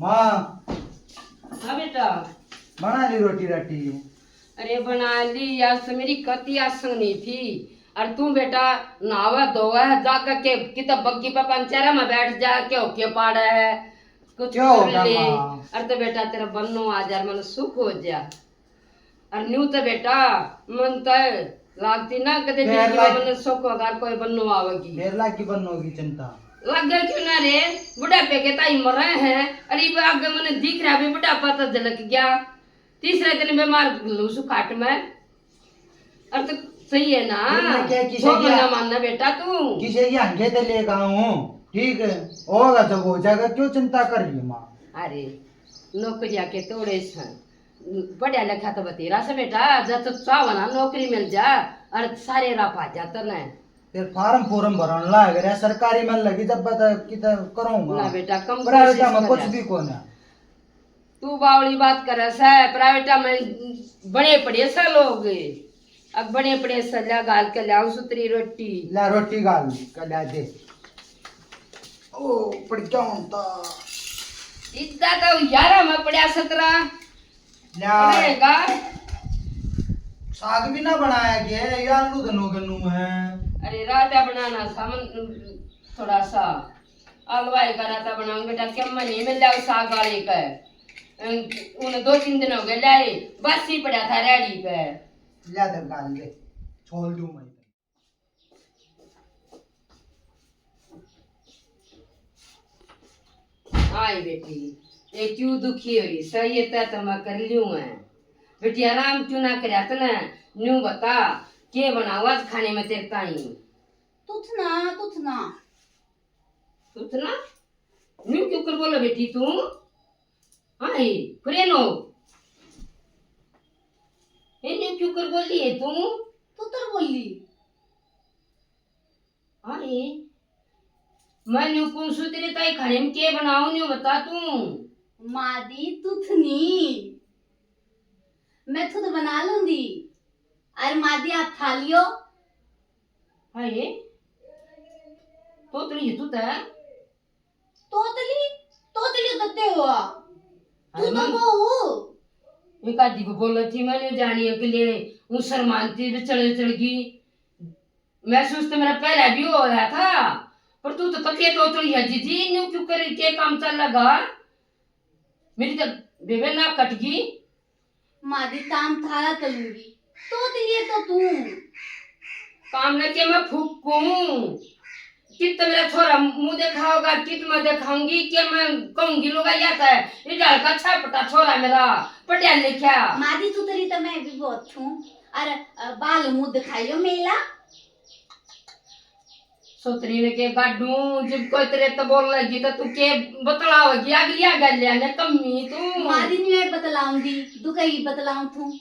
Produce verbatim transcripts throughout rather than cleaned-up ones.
माँ। हाँ बेटा। बना ली रोटी राटी? अरे बना ली, आज तो मेरी कति आसन नहीं थी। और तू बेटा नहावा धोवा है, जाकर के कितना बग्गी पे पंचारा में बैठ जा, के होके पाड़ा है, कुछ क्यों कर होगा ले। माँ? और तो बेटा तेरा बन्नो आ जा, मन सुख हो जा। और न्यू तो बेटा मन तो लागती ना कदे फिर जिंदगी में लाग- मन सुख होगा, कोई बन्नो आवेगी। फिर लाग की बन्नो की चिंता। लगे क्यों ना रे, बुढ़ापे के ताई मरे हैं। अरे वो आगे मने दिख रहा भी बुढ़ापा तो झलक गया। तीसरे दिन बीमार लू सु खाट में। और तो सही है ना। फिर मैं क्या किसे छो क्या महीना मानना बेटा तू। किसे की हंगे ते लेकर आऊं, ठीक है? होगा जब हो जाएगा, क्यों चिंता कर रही है माँ? अरे नौकरिया के तोड़े सन। पढ़ा लिखा तो बतेरा से बेटा, जब तो चाहो ना नौकरी मिल जा, और सारे राह पा जा तने। फिर फार्म फूर्म भरन लाग रहा सरकारी में लगी, जब बता कित करूंगा। ना बेटा, कम प्राइवेट कोशिश में कर कुछ यार। भी कोना। तू बावली बात करे से, प्राइवेट में बने पड़े से लोग। अब बने पड़े से, ल्या गाल के ल्याऊं सुतरी रोटी। ला रोटी गाल के ला दे। ओ, पड़ क्या होता? इतना तो यारा में पड़ा सतरा। ल्या। पड़ेगा। साग भी ना बनाया के, ये आलू धनो गनू है। अरे, रायता बनाना था मन, थोड़ा सा। आलू आए का रायता बनाऊं बेटा, क्या मन नहीं मिल जाओ साग वाले का। उन दो तीन दिन हो गए लाए, बस ही पड़ा था रेडी पे। ल्या दे गाल दे, छोल दूं मैं। आई बेटी, ये क्यों दुखी हो रही? सही है, तै तो मैं कर लियूं है। बेटी, आराम क्यों ना करया तने? न्यू बता, के बनाऊं आज खाने में तेरे ताई? तुथना, तुथना। तुथना? न्यू क्यों कर बोला बेटी तू? हाय, कुरेनो। ये न्यू क्यों कर बोली है तू? तू तो बोली। हाय, मैं न्यू कौन सू तेरे ताई खाने में के बनाऊं, न्यू बता तू। मादी तुथनी, मैं खुद बना लूंगी। अरे मादी आप खा लियो। हाय, तोतली है तू तो। तोतली? तोतली तो ते हुआ। तू अरे तो मैं बहू। एक आधी को बोला थी मैंने जानी अकेले, वो शर्मानती भी चढ़ चढ़ गई। महसूस तो मेरा पहला भी हो रहा था, पर तू तो तकिए तोतली है जीजी, न्यू क्यों करे, के काम चल लगा? मेरी तो बेबे ना कट गई। मादी काम थारा करूंगी, तोतली है तो तू। काम न के मैं फूकूं, कित तो मेरा छोरा मुंह दिखाओगा, कित मैं दिखाऊंगी, के मैं कहूंगी लोग या था, ये डाल का छापटा छोरा मेरा, पढ़िया लिखा। मादी तू तेरी तो मैं भी बहुत छूं, अरे अ, बाल मुंह दिखाइयो मेला। सोतरी ने के गाडू, जब कोई तेरे तो बोल लगी तो तू के बतलाओगी? अगली आ गल ने कमी तू। मारी नहीं मैं बतलाऊंगी, तू कहीं बतलाऊं तू।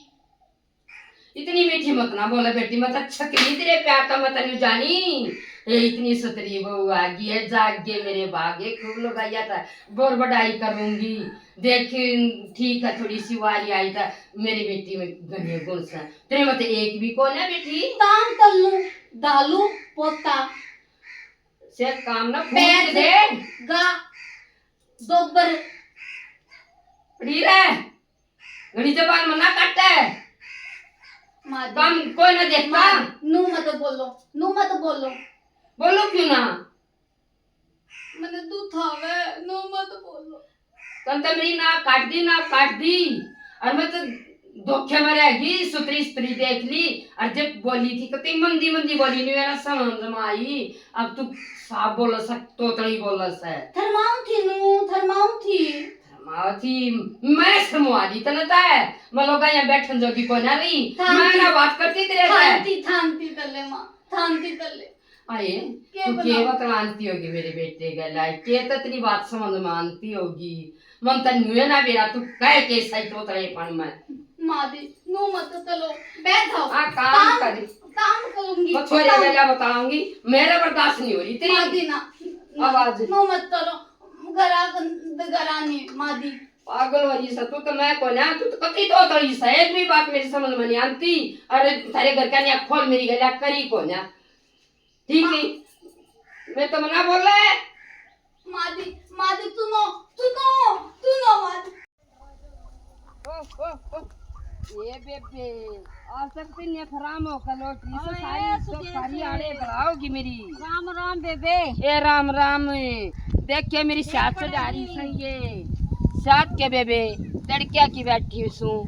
इतनी मीठी मत ना बोले बेटी, मैं तो छकली तेरे प्यार का, मैं तन्नू जानी। ये इतनी सुतरी बहू आ गई है, जाग गए मेरे भाग, ये खूब लगाइया था, बोर बड़ाई करूंगी। देख, ठीक है, थोड़ी सी वारी आई था, मेरी बेटी में घने गुण से, तेरे में तो एक भी कौन है बेटी। काम कर लूं, दालू, पोता। से काम ना फूट पैर दे। गा, दोबर। पड़ी रे, घड़ी जबान मना काटे। मार दे। काम कोई ना देखता। मार, नू मत बोलो, नू मत बोलो। बोलो क्यों ना? मने दुख आवे, नू मत बोलो। तन तो मेरी नाक काट दी, नाक काट दी। और मैं तो धोखे में रह गई, सुतरी सुतरी देख ली। और जब बोली थी, कती मंदी मंदी बोली, नहीं मेरा समझ में आई। अब तू साफ बोल सक, तोतली बोल सक। थरमाऊं थी नू, थरमाऊं थी। थरमाऊं थी, मैं शर्मवा दी तने तै। मैं लोग यहाँ बैठन जोगी को ना रही। थान मैं थी। ना बात करती तेरे से। थान थी, थान थी तले माँ, थान थी तले। आए, के तू के बता? बतलानती होगी मेरे बेटे गल, आए, के तो तेरी बात समझ में आनती होगी। मन तो नुए ना बेरा, तू कह के सही तोतलेपन में। माँ दी, नू मत चलो, बैठ जाओ। हाँ, काम काम, करी। काम करूंगी। मैं छोरे काम। गला बताऊंगी, मेरा बर्दाश्त नहीं हो रही तेरी माँ दी ना, आवाज। नू मत चलो, गरा, गरा नहीं, माँ दी। पागल हो रही से तू तो, मैं को ना, तू तो कती तोतली से, एक भी बात मेरी समझ में नहीं आनती। अरे, थारे घर का न्या खोल मेरी गला करी को ना। ठीक है, मैं तो मना बोले। मादी, मादी, तू नो, तू नो, तू नो, मादी। ओ, ओ, ओ। ये बेबे, आज तक तीन एक राम हो कलो, अरे, सारी, तो सुबह सारी से। आड़े बढ़ाओगी मेरी। राम राम बेबे। ए राम राम। देख के मेरी देख साथ बड़ा चढ़ा रही नहीं। सही है। साथ के बेबे, तड़किया की बैठी सूं,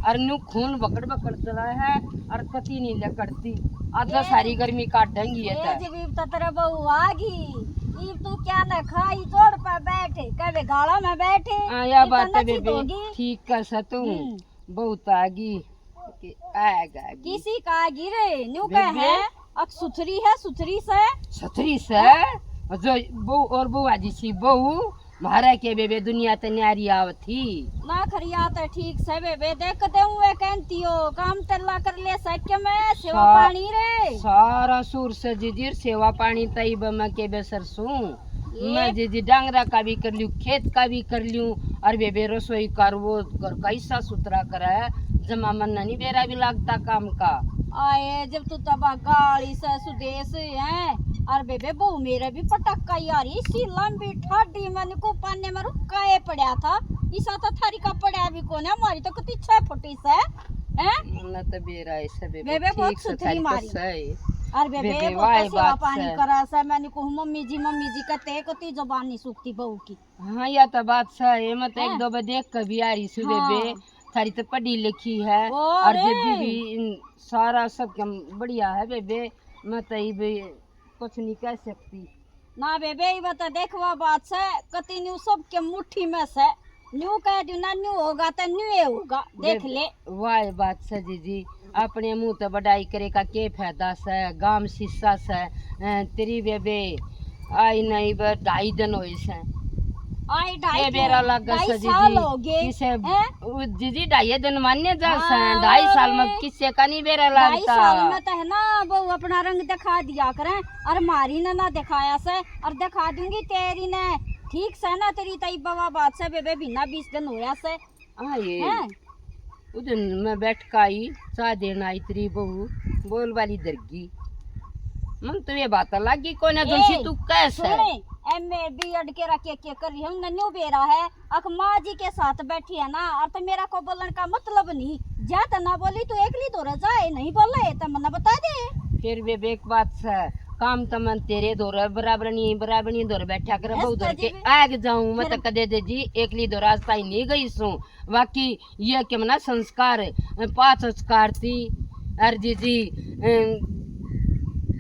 और नू खून बकड़ बकड़ चला है, और कती नहीं लकड़ती। आधा ये सारी गर्मी काट देंगी ये ये तो। जब इब तो तेरा बहू आ गई, इब तू क्या ना खाई जोड़ पे बैठे, कभी गाला में बैठे, हाँ, या इब तो बात है नची बेबे, धोगी। ठीक कर सा तू, हम्म। बहुत आ गई, आ गई। किसी का आ गई रे, न्यू कह बेबे। है, अक सुथरी है, सुथरी से। सुथरी से? जो बहू और बहू आजी सी बहू, म्हारा के बेबे दुनिया ते न्यारी आवत थी। ना खरिया ते ठीक से बेबे, देख दे हुए कहती हो, काम तेला कर ले सके मैं, सेवा सा-, पानी रे। सारा सूर से जिजिर सेवा पानी तई ब मैं के बेसर सूं। ये मैं जिजी डांगरा का भी कर लूं, खेत का भी कर लूं, और बेबे रसोई कर वो घर का हिस्सा सुथरा करे, जमा मन नहीं बेरा भी लागता काम का। आए, जब तू तबा गाली से सुदेश है, और बेबे बहू मेरे भी पटक्का यार, इसी लंबी ठाडी में निको पाने में रुकाए पड़ा था, इसा तो थारी का पड़ा भी कोने, हमारी तो कती छह फुटी से, हैं? मन्ने तो बेरा है से बेबे, बेबे बहुत ठीक से सुथरी थारी मारी। कसा है। और बेबे बेबे बहुत वाह सेवा बात पानी से। करा से, मैं निको मम्मी जी, मम्मी जी कहते कती जबान नहीं सूखती बहू की। हाँ, या तो बात सही है। मैं तो एक हैं? दो बार देख के भी आ रही सू हाँ। बेबे, थारी तो पढ़ी लिखी है। और और जब भी, भी इन सारा सब कम बढ़िया है बेबे, मैं तो इब कुछ नहीं कह सकती। ना बेबे, इब तो देखवा बात से, कती न्यू सब के मुट्ठी में से, न्यू कह दू ना, न्यू होगा तो न्यू ये होगा, देख बेबे, ले। वाह बात से जीजी, अपने मुंह ते बड़ाई करे का के फायदा से, गाम शीशा से, अ, तेरी बेबे आई नहीं बे ढाई दिन होए से। आई ढाई के बेरा लग ढाई से साल जीजी? हो गए, किसे हैं? उ जीजी ढाई दिन मान्य जा से, हाँ, ढाई साल में अरे। किसे का नहीं बेरा ढाई लगता। साल में तो है ना, वो अपना रंग दिखा दिया करें, और मारी ने ना दिखाया से, और दिखा दूंगी तेरी ने। ठीक से ना, तेरी तई बवा बात से बेबे, बिना बीस दिन होया से। हाँ, ये हैं? उस दिन मैं बैठ के आई, चाय देन आई तेरी बहू, बोल वाली दरगी। मन तो ये बात लागी कोने, ए, जोन सी तू कैसे? सुने, एमए बीएड के रखे के कर रही हूँ, नन्यू बेरा है, अक माँ जी के साथ बैठी है ना, और तो मेरा को बोलने का मतलब नहीं। जा तो ना बोली, तू एकली दो रजा है, नहीं बोला है तो मन्ना बता दे। फिर बेबे एक बात से, काम तो मन तेरे दो बराबर नहीं, बराबर नहीं दो बैठा कर, बहू दो के आग जाऊं, मैं तो कदे दे जी, एकली दो रास्ता ही नहीं गई सू। बाकी ये के मना संस्कार, अ, पाँच संस्कार थी, अर जीजी, अ,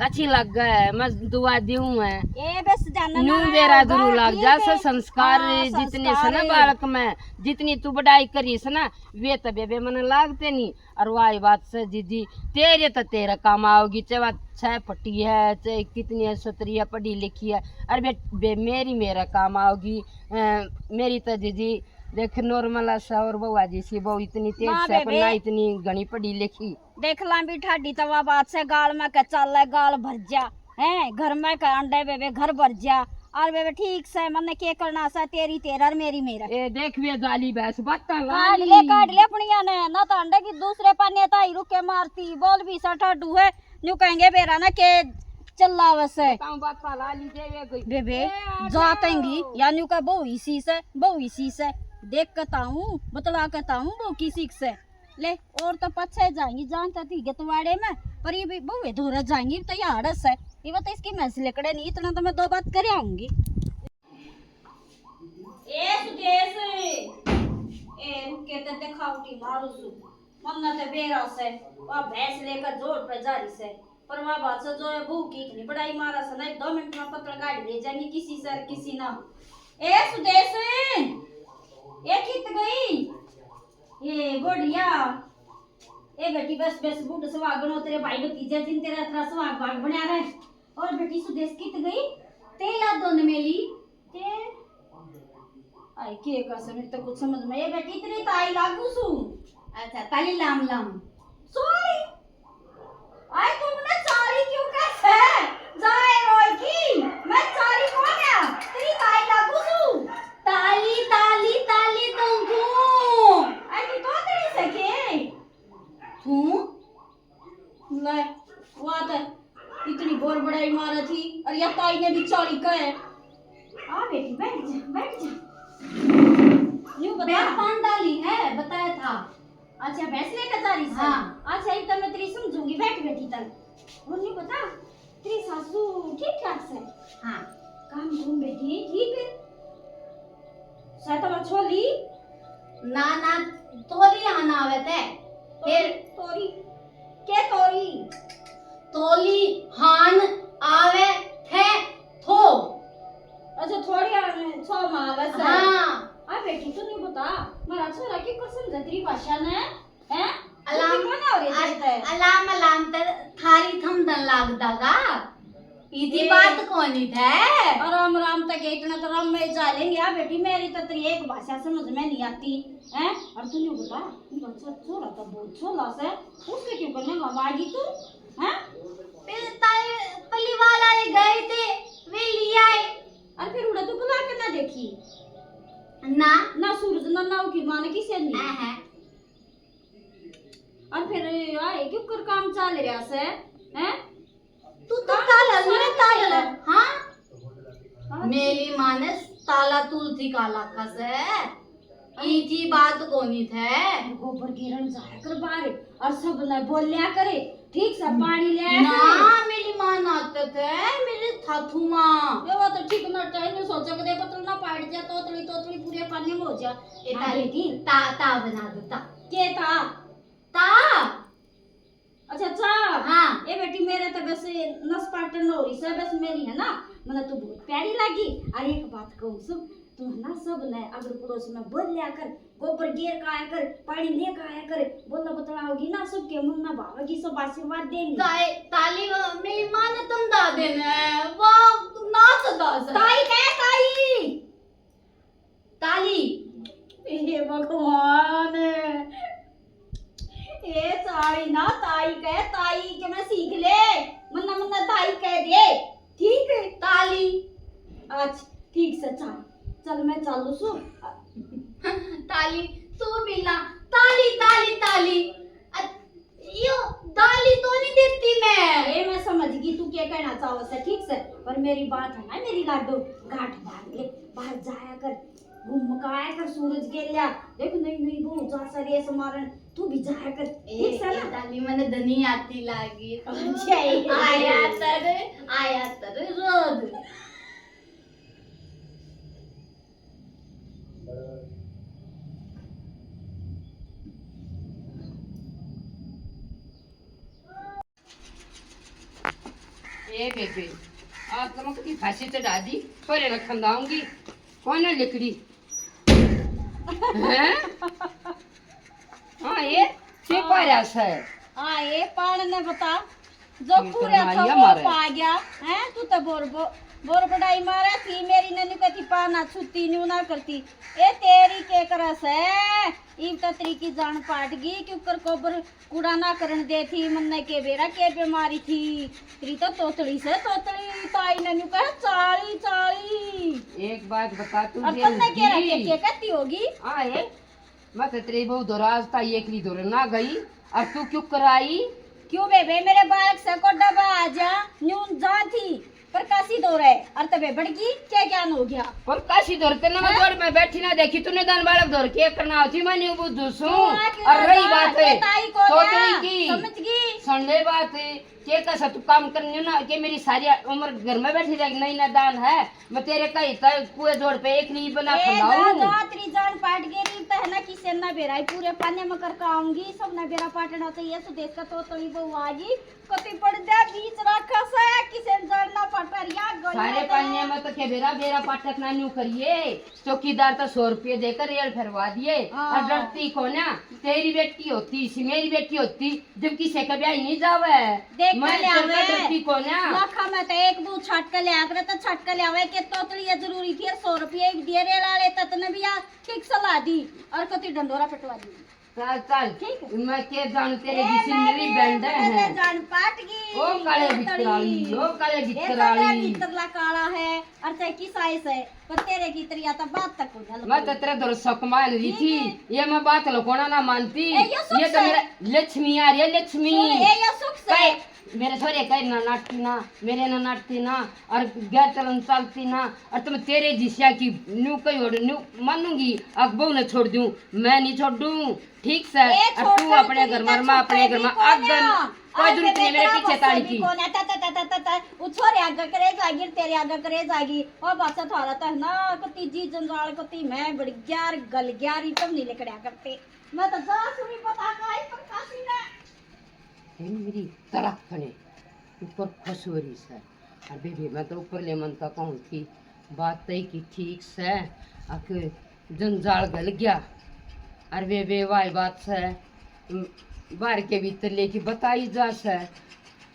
अच्छी लग गए, मैं दुआ दूं है। ए, बस जाना न्यू ना, बेरा गुरु लाग जा से संस्कार हाँ, जितने से ना संस्कार। बालक में, जितनी तू बड़ाई करी से ना, वे तो बेबे मन लागते नहीं। और वाई बात से जीजी, तेरे तो तेरा काम आओगी, चाहे वह छह फटी है, चाहे कितनी है, सुथरी है, पढ़ी लिखी है, अरे बे, बे, मेरी मेरा काम आओगी। अ, मेरी तो जीजी देख, नॉर्मल असा और बहू आजी सी, बहू इतनी तेज ना से, पर बेबे। ना इतनी घणी पढ़ी लिखी। देख लां भी ठाडी तवा बात से, गाल में के चाले, गाल भर जा, हैं, घर में के अंडे बेबे, घर भर जा। और बेबे ठीक से, मन्ने के करना से, तेरी तेरा और मेरी मेरा। ए, देख वे जाली भैंस, बातां ला काट ली। ले, काट ले अपनिया ने, ना तो अंडे की दूसरे पाने ताई रुके मारती, बोल भी सा ठाडू है, न्यू कहेंगे बेरा ना के चलावे से। बताऊं बात का ला लीजिए वे गई। बेबे, ए, आ जा जाओ। तेंगी, या न्यू का बहू इसी से, बहू इसी से। देख के ताऊं, बतला के ताऊं, बहू किसी से। ले, और तो पछे जाएंगी, जान तो थी गतवाड़े में, पर ये भी बहू धोरे जाएंगी, तो ये आड़स है। ये बता इसकी मैं से लेकड़े नहीं, इतना तो मैं दो बात कर आऊंगी। ए सुदेश, ए रुक के ते दिखावटी मारू सु। मन्ना ते बेरा से, वा भैंस लेकर जोर पे जा रही से। पर वा बात से जो है बहू की इतनी बड़ाई मारा से ना, दो मिनट में पतल काट ले जाएंगी किसी सर किसी ना। ए सुदेश, ए कित गई? ए गोड़िया, ए बेटी बस बस बूढ़ सुहागणो तेरे भाई भतीजे जिन तेरा इतना सुहाग भाग बना रहे। और बेटी सुदेश कित गई? तेला दोन मेली। ते आई के का से, मेरे तो कुछ समझ में, ये बेटी तेरी ताई लागू सू। अच्छा, ताली लाम लाम। सॉरी। आई तुमने चारी क्यों कैसे? जाए रोई की, मैं चारी कौन है? तेरी ताई लागू सू। ताली, ताली, ताली तुमको। आई की तो तेरी सके। तू? ले, वा तो इतनी बोर बड़ाई मारा थी, और या ताई ने भी चाली का है। आ बेटी, बैठ जा, बैठ जा। यूं बता। बैठ पान डाली है, बताया था। अच्छा, भैंस लेकर जा रही है? हाँ। अच्छा, एक तो मैं तेरी समझूंगी, बैठ बेटी तक। और न्यू बता, तेरी सासू ठीक ठाक से? हाँ। काम घूम बेटी, ठीक है? शायद तो छोली? ना, ना, तोरी हान आवे थे। तोरी, फिर तोरी, के तोरी? तोली हान आवे थे थो। अच्छा, थोड़ी हान छो में आवे से। हाँ। आ बेटी, तू नहीं बता, मारा छोरा की कसम जतरी भाषा ने, हैं? अलाम, तू क्यों ना हो रही अल-, देता है? अलाम, अलाम ते थारी थमदन लाग दागा। इदी ए। बात कोनी थे। और राम राम तक इतना तो राम में जा लेंगे। आ बेटी, मेरी तो तेरी एक भाषा समझ में नहीं आती, हैं? और तू यूं बता, तू बच्चा छोरा तो बहुत छोला से, उसके क्यों करने वाला आगी तू, हैं? फिर ताई पलीवाल आए गए थे, वे ले आए। और फिर उड़ा तू बुला के ना देखी? ना। ना सूरज, ना नाव की माँ ने किसे नहीं। हाँ, हाँ। और फिर आए क्यों कर काम चल रहा से, हैं? तू तो काम काला तो नहीं सारा ताला। हाँ? हाँ। मेरी माँ ने ताला तुलसी का लाखा से। हाँ। इजी बात कोनी थे। गोबर गिरन जाया कर बाहर और सब ने बोल्या करे, ठीक से पानी ले आया ना, करे। मेरी माँ नाते थे, मेरी थाथू माँ। ये वो तो ठीक ना टाइम में सोचा के देखो, तुम ना पाट जा, तोतली, तोतली पूरे पानी में हो जा। ए हाँ, ताली, बेटी। ता, ता बना दो, ता। के ता? ता। अच्छा, अच्छा। हाँ। ए बेटी, मेरे तो बस नस पाटन हो रही से, बस मेरी है ना, मतलब तू बहुत प्यारी लागी। और एक बात कहूँ सु, तू है ना सब ने अगर पड़ोस में बोल लिया कर, गोबर गेर का आया कर, पानी लेकर आया कर, बोला बतला होगी ना, सबके मन ना भावेगी, सब आशीर्वाद देंगे। ताई, ताली, वो मेरी माँ ने तुम दा देने, वो नाच दा से। ताई कह, ताई। ताली। हे भगवान, ए साली ना ताई कह, ताई के मैं सीख ले, मन्ना मन्ना ताई कह दे, ठीक है? ताली। अच्छा, ठीक से चल, चल मैं चालू सु। ताली, तू मिलना, ताली, ताली, ताली। अ-, यो दाली तो नहीं देती मैं। ए, मैं समझ गई तू क्या कहना चाहो से, ठीक से, पर मेरी बात है ना, मेरी लाडो, गांठ बांध ले, बाहर जाया कर, घूम का आया कर सूरज के लिया। देख, नहीं, नहीं, वो जा सा रेस मारन, तू भी जाया कर, ए, ठीक से ए, ना? दाली, मैंने धनी आती लागी। अच्छा, ए, आया तर, आया तर रोज। ए बेबे, आज तो मैं की फांसी चढ़ा दी, पर ना खंदाऊंगी। कौन है लिकड़ी? हैं? हाँ, ये के पाया से? हाँ, ये पान ने बता, जो ये तो पूरे मारिया तो वो मारे। पा गया, हैं? तू तो बोर बो-, बोर बड़ाई मारे थी, मेरी नन्नू कहती पा ना छुट्टी न्यू ना करती। ए तेरी के करस है? इब तो तेरी की जान पाट गई, क्यों कर कोबर कूड़ा ना करन दे थी, मन्ने के बेरा के बीमारी थी। तेरी तो तोतली से तोतली, ताई नन्नू कहे चाली, चाली। एक बात बता तू, और तन्ने के रखे, के कहती होगी? आए, मैं तो तेरी बहू दोराज था, एकली दौड़ ना गई, और तू क्यों कराई? क्यों बेबे, मेरे बालक से को डब्बा आ जा, न्यून जा थी, पर कासी दौरे, और तबे बढ़ गई, क्या ज्ञान हो गया? पर कासी दौरे, तेने मैं हैं? दौड़ में बैठी ना देखी, तूने दान बालक दौड़ के करना होती, मैं न्यू बुझू सू। तू आ क्यों और रही ना? बात है, ताई को तोतली ना, की। समझ गई? सुन ले बात है, के कैसा तू काम करने ना, के मेरी सारी उम्र घर में बैठी रहेगी, नहीं ना दान है, मैं तेरे कहीं तक कुएं जोड़ पे एक नहीं बना ए, खंडाऊं। जा, जा, तेरी जान पाट गई, रीत है ना, किसे ना बेरा, पूरे पाने में करके आऊंगी, सब ना बेरा पाटना चाहिए, सुदेश का तो, तो ही बहू आ गई, कति पड़ जा, बीच रखा से, किसे जान ना पाटा रिया, गली सारे में तो पाने में तो के बेरा, बेरा पाटक ना न्यू करिए, चौकीदार तो सौ रुपये देकर रेल फरवा दिए, हाँ। और डरती को ना, तेरी बेटी होती, इसी मेरी बेटी होती, जब किसी का ब्याह ही नहीं जावे। देख मैं के ले आवे। डरती को ना। लाखा में तो एक दो छटके ले आकर तो छटके ले आवे के तोतली ये जरूरी थी, और सौ रुपये भी दिए रेल वाले ततने भी आ ठीक सलाह दी और कति ढंडोरा पिटवा दी। चल, चल। ठीक है। मैं के जानू तेरे ए, जिसम मैं मेरी भी, बैंड मैं है। जान पाट गई। ओ काले तोतली। भितराली, ओ काले ए, भितराली। भीतरला काला है, और चाहे किस आइस है, पर तेरे की तरिया तो बात तक हो जा। मैं तो तेरे दर शक मान रही ठीक थी, है। ये मैं बात लुकोना ना मानती। ए, ये सुख ये तो से। मेरा लक्ष्मी आ रही है, लक्ष्मी। सुन, ए, ये सुख से। कहे, मेरे छोरे कह ना नाटती ना, मेरे ना नाटती ना, और गैर चलन चलती ना, और तुम तेरे जिस्या की न्यू कही ओढ़ न्यू मानूंगी, अक बहू ने छोड़ दूं, मैं नहीं छोड़ दूं, ठीक से। ए, और छोड़ तू दे, अपने तू घर में, मैं अपने घर में आग बन। कोई जरूरत नहीं मेरे पीछे ताड़ी की। कौन है? ता, ता, ता, ता, ता, ता। वो छोरे आगे करे जागी, तेरे आगे करे जागी। ओ बस थारा तो है ना, कती जी जंजाल, कती मैं बड़ी ग्यार गल ग्यार ही तुम नहीं लिकड़या करते। मैं तो जा सुनी पता का ही पर कासी ना। तेरी मेरी तड़क ने ऊपर खुश हो रही से। अरे बेबे, मैं तो ऊपर ले मन तक कहूँ थी, बात तय की ठीक से। अक जंजाल गल गया। अरे बेबे, वाई बात से, उम, बाहर के भीतर लेके बताई जा से।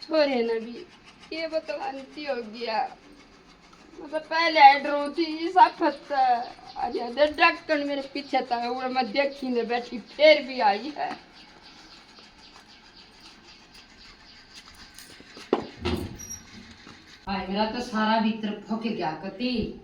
छोरे ने भी ये बतलानती हो गया। मतलब पहले आई डरो थी, सब पता। अरे दे ढक्कन मेरे पीछे था, वो मैं देखी ने बैठी, फिर भी आई है। हाय, मेरा तो सारा भीतर फक गया कती।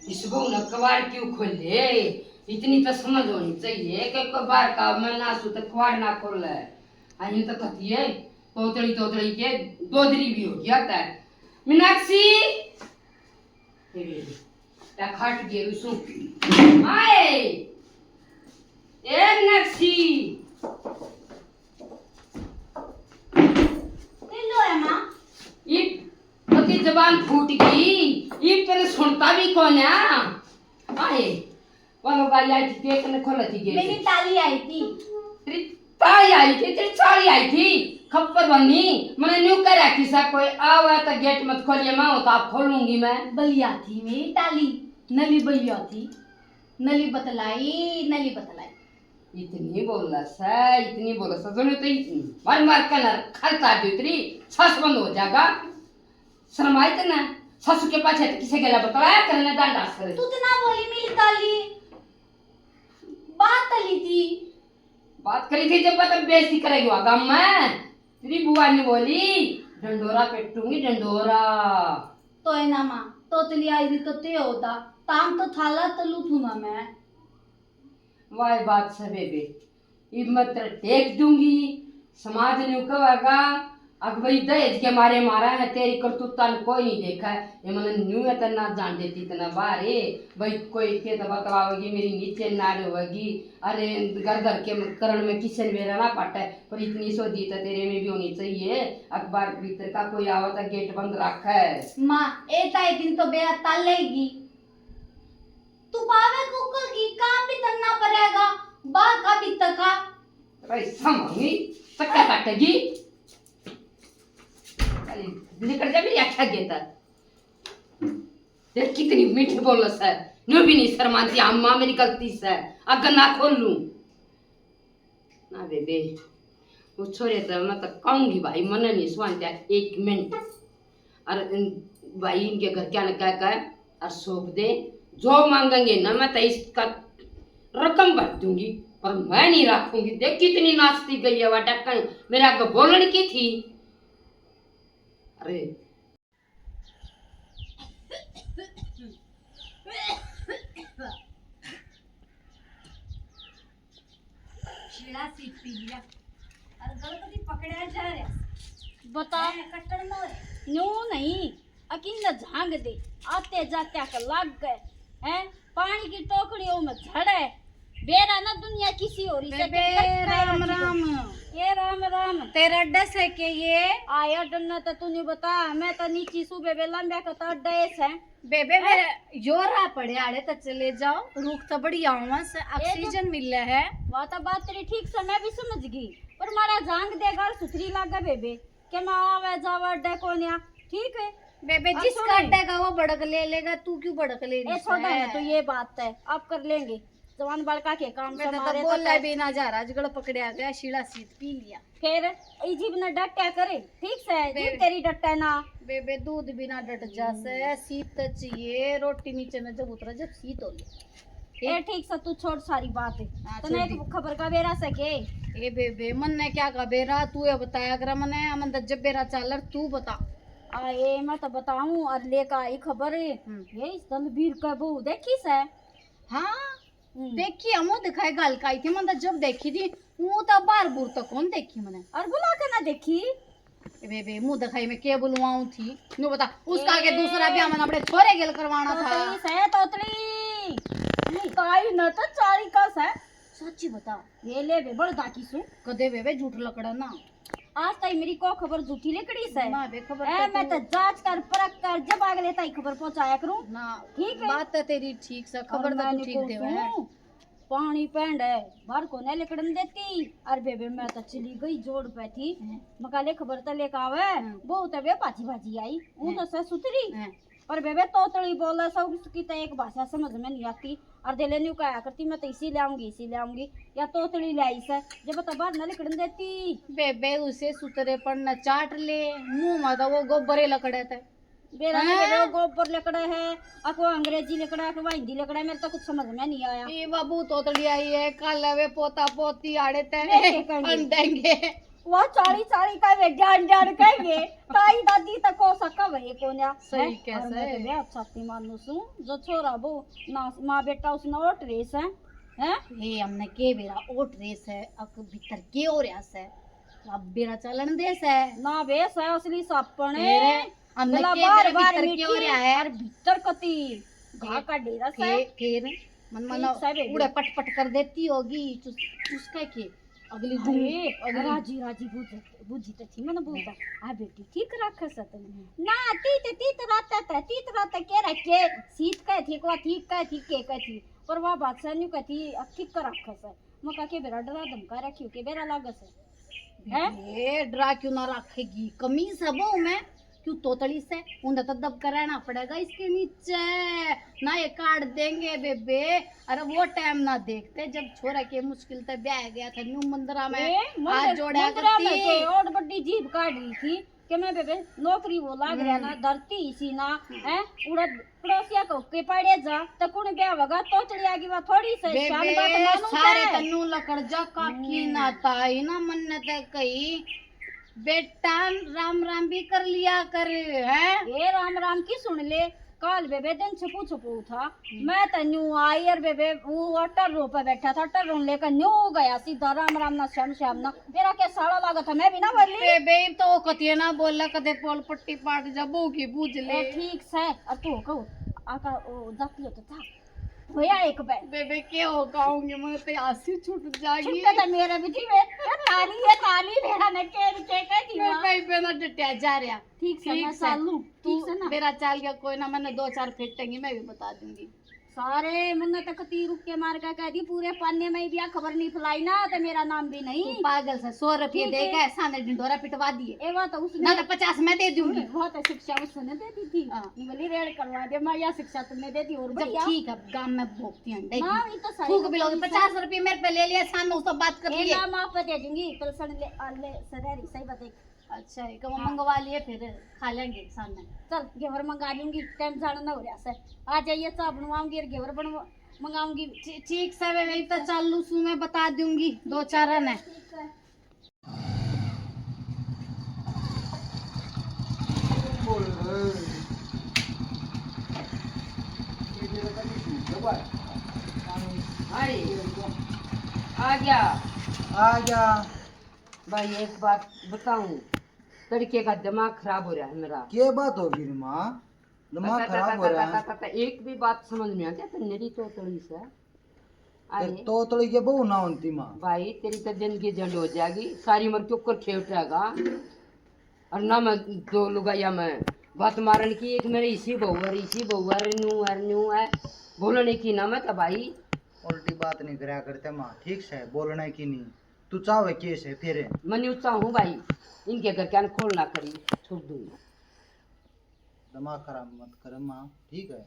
इस बहू ने कबाड़ क्यों खोले? इतनी तो समझ होनी चाहिए कि कोई बाहर का मैं ना सू तो कबाड़ ना खोले। हाँ, यूं तो कती है, तोतड़ी तोतड़ी के दोदरी भी हो गया था। मीनाक्षी, ये ले, ले। या खाट के रुसू। आए। ए मीनाक्षी। किलो है माँ? ये पति जबान फूट गई। ये तेरे सुनता भी कौन है? आए। वालो गाली आई थी, के कने खोला थी गेट? मेरी ताली आई थी। तेरी ताली आई थी, तेरी चाली आई थी। खप्पर बनी, मैंने न्यू कर रखी सा, कोई आवे तो गेट मत खोलिए, मैं हो तो आप खोलूंगी मैं। बलिया थी मेरी ताली, नली बलिया थी, नली बतलाई, नली बतलाई। इतनी बोला सा, इतनी बोला सा, जोने तो इतनी मार मार कर खलता दे तेरी, सांस बंद हो जाएगा। शर्माई तन्नै? सासू के पाछे तो किसे गेला बतलाया करने डांडा से। तू तो ना बोली मेरी ताली। बात तली थी। बात करी थी जब, तब बेइज्जती करेगी वहाँ गाँव में। तेरी बुआ ने बोली, "ढंडोरा पेटूंगी, ढंडोरा।" तो है ना माँ, तोतली आई थी तो ते होता, ताम तो थाला तलू थू ना मैं। वाह बात से बेबे, इब मैं तेरे टेक दूंगी। समाज न्यू कहेगा, "अक भाई दहेज के मारे मारा है, तेरी करतूता ने कोई नहीं देखा है।" ये मैंने न्यू है तो ना जान देती इतना बाहर है। भाई कोई के तो बतलावेगी, मेरी नीचे नाड़ होगी। अरे घर घर के करण में किसे ने बेरा ना पाटे, पर इतनी सोझी तो तेरे में भी होनी चाहिए। अखबार भीतर का कोई आवे तो गेट बंद रखे। माँ, ए ताई दिन तो बेरा तालेगी। तू पावे कुकुर की काम भी तन्ना पड़ेगा, बा का भी तका। भाई सामनी चक्का काटेगी। अरे, निकल जा मेरी आँखें देता। देख कितनी मीठी बोलस है, न्यू भी नहीं शर्माती। अम्मा मेरी गलती से, अगर ना खोल लूं। ना बेबे, वो छोरे तो मैं तो कहूंगी भाई, मने नहीं सुनते एक मिनट। और इन, भाई इनके घर क्या ने कह कह और सौंप दे, जो मांगेंगे ना मैं तो इसका रकम भर दूंगी, पर मैं नहीं रखूंगी। देख कितनी नाचती गई है वह डक्कन, मेरे आगे बोलने की थी। अरे शीला सीट पी लिया और गलत भी पकड़ा जा रहा। बता। मैं कट्टर मोर। न्यू नहीं, अकिन झांग दे, आते जात्या का लाग गए हैं। पानी की टोकरियों में झड़े, बेरा ना दुनिया किसी हो रही से। बेबे, राम राम। ये राम राम। तेरा अड्डा से के ये? आया डरना तो तू नहीं बता, मैं तो नीची सू बेबे, लंबे का तो अड्डा से। बेबे, हैं? मेरे यो राह पड़े आड़े तो चले जाओ, रुख तो बढ़िया हुआ से, ये तो ऑक्सीजन मिले है। वह तो बात तेरी ठीक से मैं भी समझ गई, पर मारा झांग दे घर सुथरी लागे बेबे, के मैं आवे जावे अड्डे कोन्या, ठीक है? बेबे, और जिसका सुन। अड्डे का वो भड़क ले लेगा, तू क्यों भड़क ले ए, रही छोड़ है? ना, तो ये बात है, आप कर लेंगे। जवान बालका के काम मैं से तो मारे बोले तो भी ना जा रहा, आजकल पकड़या गया, शीला सीत पी लिया। फिर ई जीभ ने डट्या करे, ठीक से, जीभ बे-, तेरी डटे ना। बेबे, दूध भी ना डट जा से, सीत तो चाहिए, रोटी नीचे में जब उतरे, जब सीत हो गई। ए, ठीक से, तू छोड़ सारी बात। हाँ, तने छोड़ एक दी। खबर का बेरा से के? ए बेबे, मन ने क्या का बेरा, तू ये बताया कर मने, मन तो जब बेरा चालर, तू बता। आ, ए, मैं तो बताऊं, और लेकर आई खबर। हम्म। ये इस दलबीर का बहू देखी से? हाँ। हम्म। देखी, हम वो दिखाए गाल का आई थी, मन तो जब देखी थी, वो तो बार बूर तो कौन देखी मने। और बुला के ना देखी? ए बेबे, मुंह दिखाई में के बुलवाऊं थी? न्यू बता, उसका आगे ए। दूसरा ब्याह मैंने अपने छोरे गेल करवाना तो था। तोतली से, तोतली। काई न तो चाली का से। सच्ची बता। ये ले बे, बड़दा की सु। कदे बेबे झूठ लकड़ा ना। आज ताई मेरी को खबर झूठी लिकड़ी से। ना बे, खबर ए, तो मैं तू तो जांच कर, परख कर, जब अगले ताई खबर पहुंचाया करूं। ना, ठीक है। बात तो तेरी ठीक से, और खबर तो तू मैंने ठीक को देवे है। सुनू, पानी पैंड है, बाहर कोने लिकड़न देती। अरे बेबे, मैं तो चली गई जोड़ पे थी। हम्म। मका ले खबर तो लेके आवे। हम्म। बहुत है बे, भाजी भाजी आई। वो हम्म। तो सह सुथरी। हम्म। पर बेबे, तोतली बोले सब उसकी तो एक भाषा समझ में नहीं आती। और दिले न्यू कहा करती, मैं तो इसी ले आऊंगी, इसी ले आऊंगी, या तोतली ले आई से, जब तो बाहर न लिकड़न देती। बेबे, उसे सुतरे पर न चाट ले, मुंह में तो वो गोबरे लकड़े थे। बेरा हाँ। लगे वो गोबर लकड़ा है, अको अंग्रेजी लकड़ा, अको हिंदी लकड़ा, मेरे तो कुछ समझ में नहीं आया। ए बाबू, तोतली आई है, कल वे पोता पोती आड़े ते वे के कहेंगे? अन देंगे। वो चाली चाली का वे जान जान कहेंगे। ताई दादी तक को सका भाई कोन्या। सही हैं? कह और मैं सही। तो बेहद छाती मानू सू, जो छोरा वो ना माँ बेटा उसने ओट रेस है, हैं? ये हमने के बेरा ओट रेस है, अक भीतर के हो रहा से? अब बेरा चलन दे से। ना बे, से असली सापण है। फिर? हमने भला के बार तेरे बार भीतर मीठी क्यों रहा है? और भीतर कती घा फिर? का डेरा से। फिर, फिर? मन ठीक मानो से बेबे। उड़े पट पट कर देती होगी, चुस-, उसका के? अगली अरे, अगली राजी, राजी बूझ, बूझी तो थी, मैंने बोलता, हम्म। आ बेटी, ठीक रख से तू। हम्म। ना, तीत, तीत रात है, तीत रात के रखे, सीत कह थी, को ठीक कह थी, के कह थी, पर वह बात से न्यू कह थी, अब ठीक कर रख से। मका के बेरा डरा धमका रखी हो, के बेरा लागे से। हैं? ये डरा क्यों ना रखेगी? कमीज है वो में, क्यों तोतली से? उन्हें तो दब कर रहना पड़ेगा इसके नीचे, ना ये काट देंगे बेबे। अरे वो टाइम ना देखते जब छोरा के मुश्किल ते ब्याह गया था न्यू मंदिरा में ए, मंदिर, हाथ जोड़ा मंदिरा में करती। तो और बड़ी जीभ काट रही थी कि मैं बेबे नौकरी वो लाग रहा ना, हम्म। धरती इसी ना, हम्म। हैं? उड़ा पड़ोसिया को के पड़े जा, तो कुण ब्याह होगा? तोतली आगी वा थोड़ी से, बेबे, शान बात मानू सारे तै। तन्नू लकड़ जा, काकी हम्म। ना ताई ना, मन ने ते कही, बेटा राम राम भी कर लिया कर, हैं? ए राम राम की सुन ले, काल बेबे दिन छपू छपू था, हम्म। मैं तो न्यू आई और बेबे वो टर्रो पे बैठा था, टर्रो लेकर न्यू गया सीधा राम राम ना श्याम श्याम ना, मेरा क्या साला लगा था, मैं भी ना बोली। बेबे तो कतिया ना बोला, कदे पोल पट्टी पाट जा, बहू की बूझ ले। ए, ठीक से, और तू कहो, आका, ओ, जाती हो तो था। होया एक बार। बेबे, के हो कहूंगी, मैं तो आसी छूट जागी। छुट्टे तो मेरे भी थी, मैं, मैं ताली है, ताली मेरा ने के, के, के थी मैं माँ। भाई पे ना डटिया जा रहा। ठीक से, ठीक मैं से। चालू। तू ठीक से ना? मेरा चाल गया, कोई ना, मैंने दो चार फेंटेंगी, मैं भी बता दूंगी। सारे मन्ने तक ती रुक के मार के कह दी, पूरे पाने में भी आ खबर नहीं फैलाई ना, तो मेरा नाम भी नहीं। तू पागल से, सौ रुपये ठीक दे है। के सामने ढिंडोरा पिटवा दिए। ए, वो तो उसने ना तो पचास मैं दे दूंगी। वो तो शिक्षा उसने दे दी थी। हाँ। बोली, रेड करवा दे, मैं या शिक्षा तुमने दे दी, और जब बढ़िया। ठीक है, गांव में भोगती हंडे ना, की। ये तो सारी थूक भी लोगे, पचास रुपये मेरे पे ले लिया, सामने उससे बात कर ए, लिए। ना, माँ पे दे दूंगी, पलसण ले, आ ले, सरेरी, सही बात है। अच्छा, एक वो हाँ। मंगवा लिए, फिर खा लेंगे सामने। चल, घेवर मंगा लूंगी, टाइम जाना ना हो रहा से। आ जाइए, चाय बनवाऊंगी और घेवर बनवा, मंगाऊंगी। ठी-, ठीक से, वे, वे तो चालू सू, मैं बता दूंगी दो चार ने। ठीक है। अरे, आ गया। आ गया। भाई, एक बात बताऊं, तड़के का दिमाग खराब हो रहा है मेरा। के बात होगी रे माँ? दिमाग पता, खराब पता, हो रहा पता, है। पता, पता, एक भी बात समझ में आ गया तो मेरी तोतली से। अरे। तोतली के बहू ना होती माँ। भाई, तेरी तो जिंदगी झंड हो जाएगी, सारी उम्र के ऊपर खेवटेगा। और ना मैं दो लुगाइया में बात मारन की, एक मेरे इसी बहू है, इसी बहू है, न्यू है, न्यू है, बोलने की ना मैं तो भाई। उल्टी बात नहीं करया करते माँ, ठीक से बोलने की नहीं। तू चाहे के से फिर? मैं न्यू चाहूँ भाई, इनके घर क्या खोल ना करी, छोड़ दूंगा। दिमाग खराब मत कर माँ, ठीक है?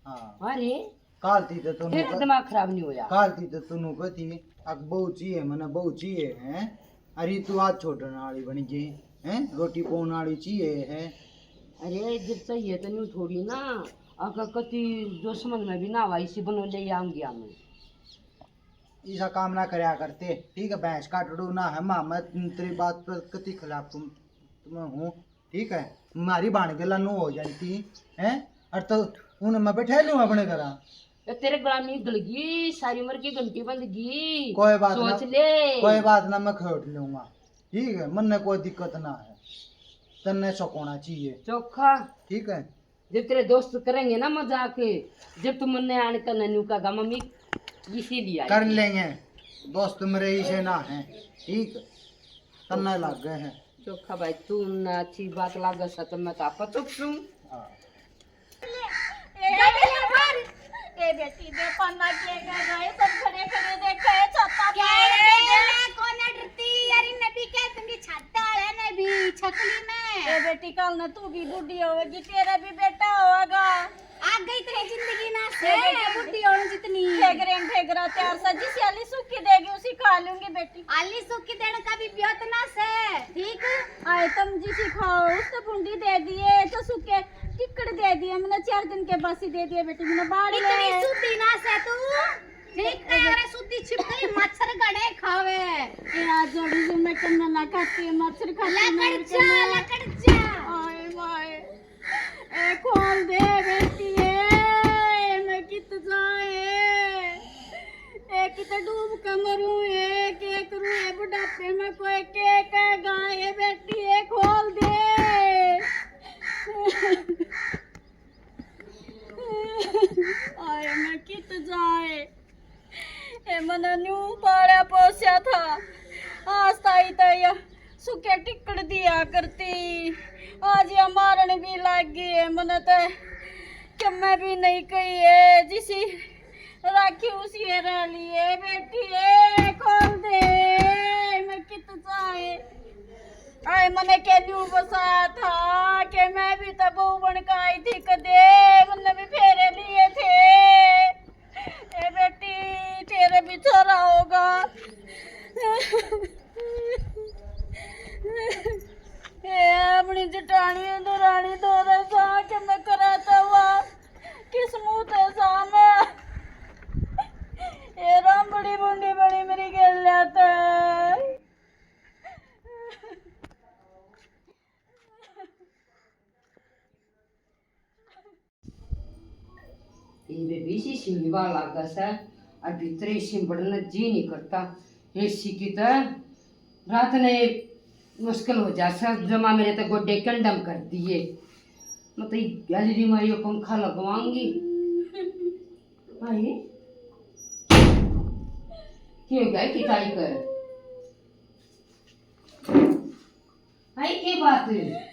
हाँ। अरे, काल थी तो तू फिर नु-, दिमाग खराब नहीं होया। काल थी तो तू नु कहती, "अक बहू चाहिए, मने बहू चाहिए," हैं? अरे, तू आज छोड़ने वाली बन गई, हैं? रोटी पकाने वाली चाहिए, हैं? अरे, जब चाहिए तो न्यू थोड़ी ना, अगर कति जो समझ में भी ना आवा, इसी बनो ले आऊंगी मैं। ऐसा काम ना करया करते, ठीक है? भैंस काटड़ू ना है माँ, मैं तेरी बात पर कति खिलाफ तुम, तुम्हें हूँ, ठीक है? मारी भाण गेला नु हो जाती, हैं? और तो उन्हें मैं बैठा लूँ अपने घर। ए, तेरे गला में गल गई, सारी उम्र की घंटी बंद गई। कोई बात ना, सोच ले। कोई बात ना, मैं खोट लूंगा, ठीक है? मन ने कोई दिक्कत ना है। तन्ने शौक होना चाहिए। चोखा। ठीक है। जब तेरे दोस्त करेंगे ना मजाक, जब तू मन्ने आने तन्ने न्यू कहेगा, "मम्मी, इसीलिए आई कर थी।" लेंगे, दोस्त मेरे इसे ना है, ठीक, तन्ने लग गए हैं। चोखा भाई, तू ना अच्छी बात लागे सा तो मैं तो आपा चुप सूं। हाँ। ए, ए बेटी, दे पन्ना के गए, सब खड़े खड़े देखे, छाता क्या पे है? कौन है डरती? यार, इन्हें भी कह दूंगी, छाता वाले ने भी छकली में। ए बेटी, कल ना तू भी बूढ़ी होगी, तेरा भी बेटा होगा। आ गई तेरी जिंदगी ना से, ए बेटी, बूढ़ी होने जितनी। ठेगरे ठेगरा तैयार सा, जिस आली सूखी देगी, उसी खा लूंगी बेटी। आली सूखी देने का भी ब्योत ना से, ठीक? आए तुम जिसी खाओ, उस तो भुंडी दे दिए, तो सूखे टिक्कड़ दे दिए, मैंने चार दिन के बासी दे दिए बेटी, मैंने बाढ़ इतनी ले। सूधी ना से तू, ठीक है, अरे सूधी छिपकली, मच्छर घणे खावे। ए, आज जोड़ी जो मैं कन्ना ना खाती है, मच्छर खाती है, लकड़ मैं जा, कन्ना। लकड़ जा। आए माए, ए, खोल दे बेटी, ए, मैं कित जाए, ए, कित डूब के मरूं, ए, के करूं, ए, बुढ़ापे में कोई के कहेगा, ए, बेटी, ए, खोल दे। आए मैं कित जाए, ए मने न्यू पाला पोस्या था, आज ताई ताई सूखे टिक्कड़ दिया करती, आज या मारण भी लाग गई है। मने तो कम्मे भी नहीं कही है, जिसी राखी उसी रह लिए। बेटी ए, खोल दे, मैं कित जाए। आए मने के न्यू बसाया था के मैं भी तो बहू बन के आई थी कदे, मन्ने भी फेरे लिए थे। ए बेटी, तेरे भी छोरा होगा। ए अपनी जटानी दुरानी दो सा के मैं कराता हुआ किस्मत है सा मैं। ए राम, बड़ी बूंदी बनी मेरी गेल जाता है। ये बेबी सी सिमवा लागा सै, और भीतर एसी में बड़न जी नहीं करता। एसी की तो रात ने मुश्किल हो जा सै, जमा मेरे तो गोडे कंडम कर दिए। मैं तो गैलरी में यो पंखा लगवाऊंगी। भाई, के हो गया किताई कर? भाई, के बात है?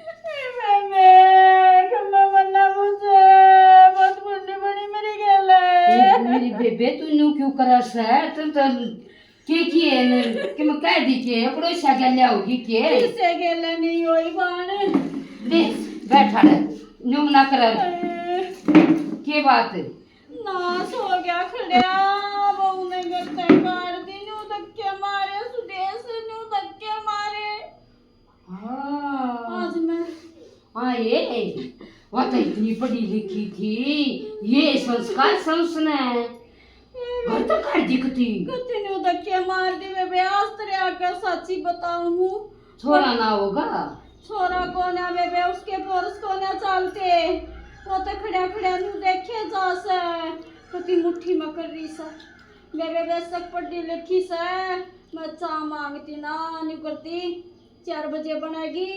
बेबे, कम्मा मन्ना मुझे, बहुत बुढ़ी बड़ी मेरी गेल है। ए, मेरी बेबे, तू न्यू क्यों करा सै? तू तो के की है न? कि मैं कह दी के पड़ोसा गेल्या होगी के? किसे गेल्या नहीं होई बाण। दे, बैठा रह, न्यू ना कर। के बात है? नाश हो गया खड़िया, बहू ने घर तक काट दी, न्यू धक्के मारे, सुदेश न्यू धक्के मारे। हाँ। आज मैं हाँ, ये, वो तो इतनी पढ़ी लिखी थी, ये संस्कार संसने घर तक कर दिखती। कति न्यू धक्के मार दी बेबे, आज तेरे आगे साची बताऊं हूँ। छोरा ना होगा। छोरा कोन्या बेबे, उसके पोरस कोन्या चालते। वो तो खड़ा खड़ा न्यू देखे जा सै, कति मुट्ठी में कर रही सै। बेबे बेशक पढ़ी लिखी सै, मैं चा मांगती ना न्यू करती। चार बजे बनेगी,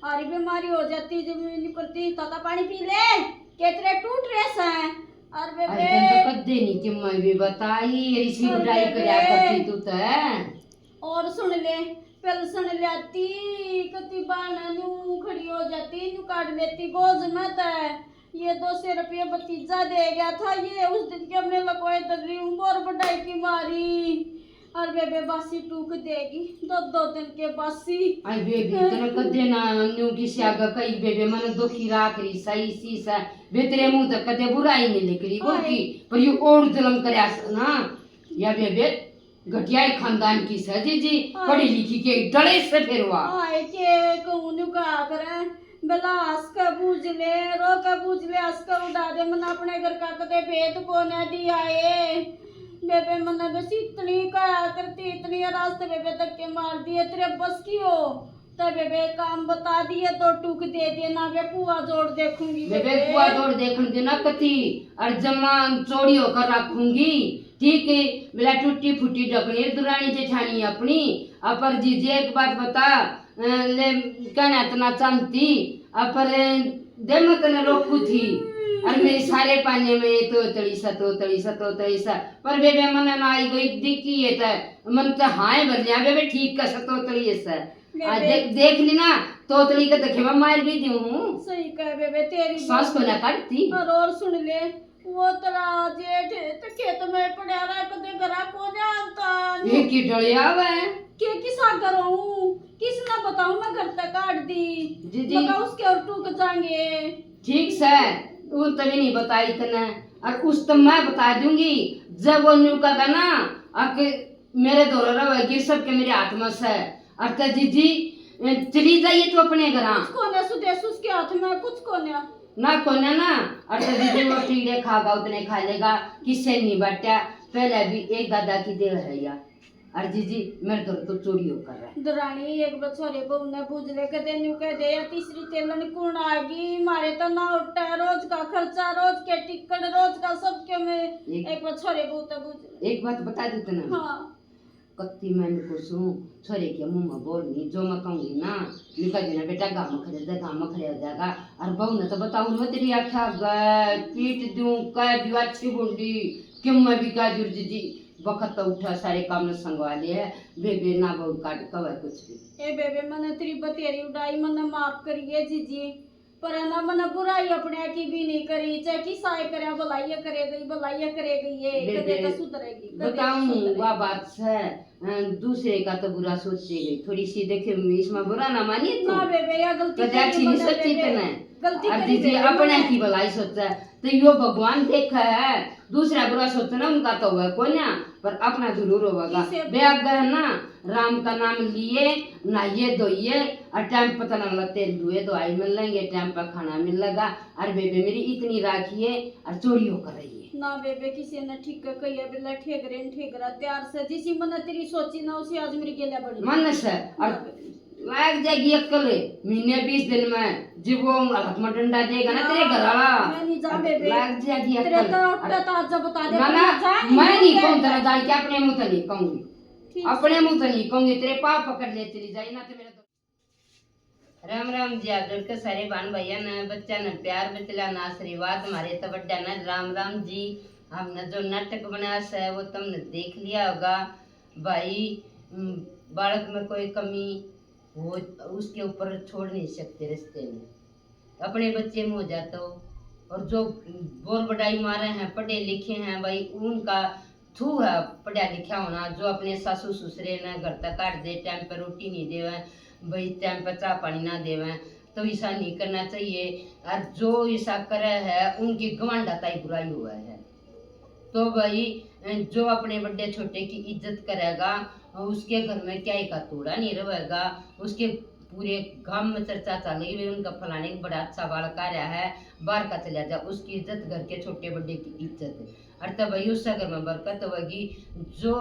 आरी बीमारी हो जाती, जब न्यू करती, ताता पानी पी ले, केतरे टूट रहे सै। और अरे बेबे तन तो कदे नहीं कि मैं भी बताई, ऋषि और बुराई बेबे। करया करती तू तो है। और सुन ले, पेंशन ल्याती, कति बाण न्यू खड़ी हो जाती, न्यू काट लेती गोज में तै। ये दो सौ रुपये भतीजा दे गया था, ये उस दिन के हमने लकोए धर रही हूँ, और बढ़ाई की मारी। और बेबे बासी टूक देगी, दो दो दिन के बासी। आई बेबे, तने कदे ना न्यू किसी आगे कही, बेबे, मने दुखी राख रही सही सी सा, बे तेरे मुंह तक कदे बुराई नहीं निकली, बोल की, पर यू और जुल्म करया स-, ना, या बेबे, घटिया ही खानदान की सै जीजी, हाँ। पढ़ी लिखी के डले से फिरवा। हाँ, के कहूँ न्यू कहा करे, भला हंस के बूझ ले, रो के बूझ ले, हंस के उड़ा दे, मन अपने घर का कदे भेद को न दिया ए। बेबे मन्ने बस इतनी कहा करती, इतनी रास्ते बेबे धक्के मार दिए, तेरे बस की हो। तै बेबे काम बता दिए, दो टूक दे दे ना, बे पुआ जोड़ देखूंगी बेबे। बेबे पुआ जोड़ देखण दे ना कती, और जमा चोरी होकर रखूंगी, ठीक है? बेला टूटी फूटी डकनी दुरानी जेठानी अपनी, अपर जी जे एक बात बता, अ, ले, कहना इतना चाहती, अ, पर दे मैं तने रोकू थी। और मेरी सारे पाने में ये तोतली सा, तोतली सा, तोतली सा। पर बेबे, मने ना आई गई दिखी ये तो, मन तो हाँ ही भर लिया, बेबे, ठीक का सा तोतली है सा। आ, बेबे। देख, देख ली ना, तोतली के देखे मैं मार भी दूँ हूँ। सही कह बेबे, तेरी सांस को ना काटती। और, और सुन ले, वो तेरा जेठ तो खेत में पड़ा रहा, कदे घरा को जानता नहीं। ये की डलिया वे? के किसा करूं? किस ना बताऊं, मैं घर तक काट दी। जी, जी। मका उसके और टूक जाएंगे। ठीक से, वो तभी नहीं बताई तने, और उस तो मैं बता दूंगी। जब वो न्यू का ना, अक मेरे धोरे रहेगी, सबके मेरे हाथ में से। और ते जीजी, ए, चली जाइए तू अपने घरा। कुछ कोन्या सुदेश उसके हाथ में, कुछ कोन्या। ना कोन्या ना, और ते जीजी वो कीड़े खागा, उतने खा लेगा, किससे नहीं बट्या। पहले भी एक दादा की देह है या। और जीजी, मेरे धोरे तो चोरी होकर रहे। दरानी, एक बछोरे बहू ने बूझ ले, कदे न्यू कह दे, या तीसरी तेलन कौन आगी? मारे तो ना उठा, रोज का खर्चा, रोज के टिकट, रोज का सबके में। एक एक बछोरे बहू तो बूझ ले। एक बात बता दूं तने? हाँ। कत्ती मैं इनको सूं, छोरे के मुंह में बोल नहीं, जो मैं कहूंगी ना, निकल देना बेटा, गांव में खड़े जा, गांव में खड़े हो जाएगा। और बहू ने तो बताऊं, मैं तेरी आख्या गए, पीट दूं, कह दूं, अच्छी गुंडी, क्यों मैं भी कह दूं, जीजी, बखत तो उठा, सारे काम ने संगवा लिए है, बेबे ना बहू काट कवे कुछ भी। ए बेबे, मने तेरी बतेरी उड़ाई, मने माफ करिए जीजी। पर है ना, मने बुराई अपने की भी नहीं करी, चाहे किसा ये करे, भलाई ये करे गई, भलाई ये करे गई, ये बेबे, कदे तो सुधरेगी, कदे तो बताऊं, सुधरेगी। वह बात से, अ, दूसरे का तो बुरा सोचे गई, थोड़ी सी देखे, इसमें बुरा ना मानिए तू। ना बेबे, या गलती कदे करी अच्छी नहीं मने सोची बेबे, तने। गलती और करी जीजी बेबे अपने मने। की भलाई सोचे, तो यो भगवान देखे है, दूसरा बुरा सोचे ना, उनका तो हुआ कोन्या, पर अपना जरूर होगा। किसे बे आगे है ना, राम का नाम लिए, नहाइए धोइए, और टाइम पता ना लगा तेल धुए धोआई मिल लेंगे, टाइम पर खाना मिल लगा। और बेबे मेरी इतनी राखी है, और चोरी होकर रही है। ना बेबे, किसी ने ठीक कहिए, बिल्ला ठेकरे न ठेकरा, त्यार से जिसी मने तेरी सोची ना, उसी आज मेरी गेल्या बनी। मन से, और ना बेबे। लाग जाएगी अक्ल, महीने बीस दिन में, जब वो हाथ में डंडा देगा ना तेरे घर वाला, मैं नहीं जा बेबे। लाग जाएगी तेरे अक्ल। तो उठा तो आज बता दे, ना, ना, मैं नहीं कहूँ तेरा जान के, अपने मुंह तो नहीं कहूंगी। ठीक अपने मुंह तो नहीं कहूंगी, तेरे पाँव पकड़ ले चली जाए ना तो मेरा। राम राम जी, हाथ जोड़ के सारे बहन भैया ने, बच्चा ने प्यार, बचला ने आशीर्वाद, हमारे तो बड्डा ने राम राम जी। हमने जो नाटक बनाया से वो तुमने देख लिया होगा भाई। उम, बालक में कोई कमी हो, उसके ऊपर छोड़ नहीं सकते रिश्ते में। अपने बच्चे में हो जाते हो, और जो बोर बडाई मारे हैं, पढ़े लिखे हैं भाई, उनका थू है पढ़ा लिखा होना। जो अपने सासू ससुरे ने घर तक काट दे, टाइम पे रोटी नहीं देवे भाई, टाइम पे चाय पानी ना देवे, तो ऐसा नहीं करना चाहिए। और जो ऐसा करे है, उनकी गवांडा ताई बुराई हुआ है। तो भाई, जो अपने बड़े छोटे की इज्जत करेगा, उसके घर में क्या का तोड़ा नहीं रहेगा। उसके पूरे गांव में चर्चा चल रही है, उनका फलाने का बड़ा अच्छा बालक आ रहा है, बाहर का चला जा, उसकी इज्जत, घर के छोटे बड़े की इज्जत। और तब भाई उस घर में बरकत होगी। जो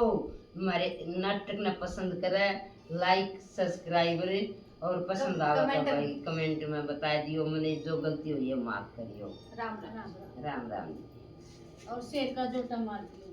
हमारे नाटक ने पसंद करे, लाइक, सब्सक्राइबर और पसंद कम-, आवे तो कमेंट भाई में। कमेंट में बता दियो, मैंने जो गलती हुई है माफ करियो। राम राम। राम राम। और शेर का जोटा मार दियो।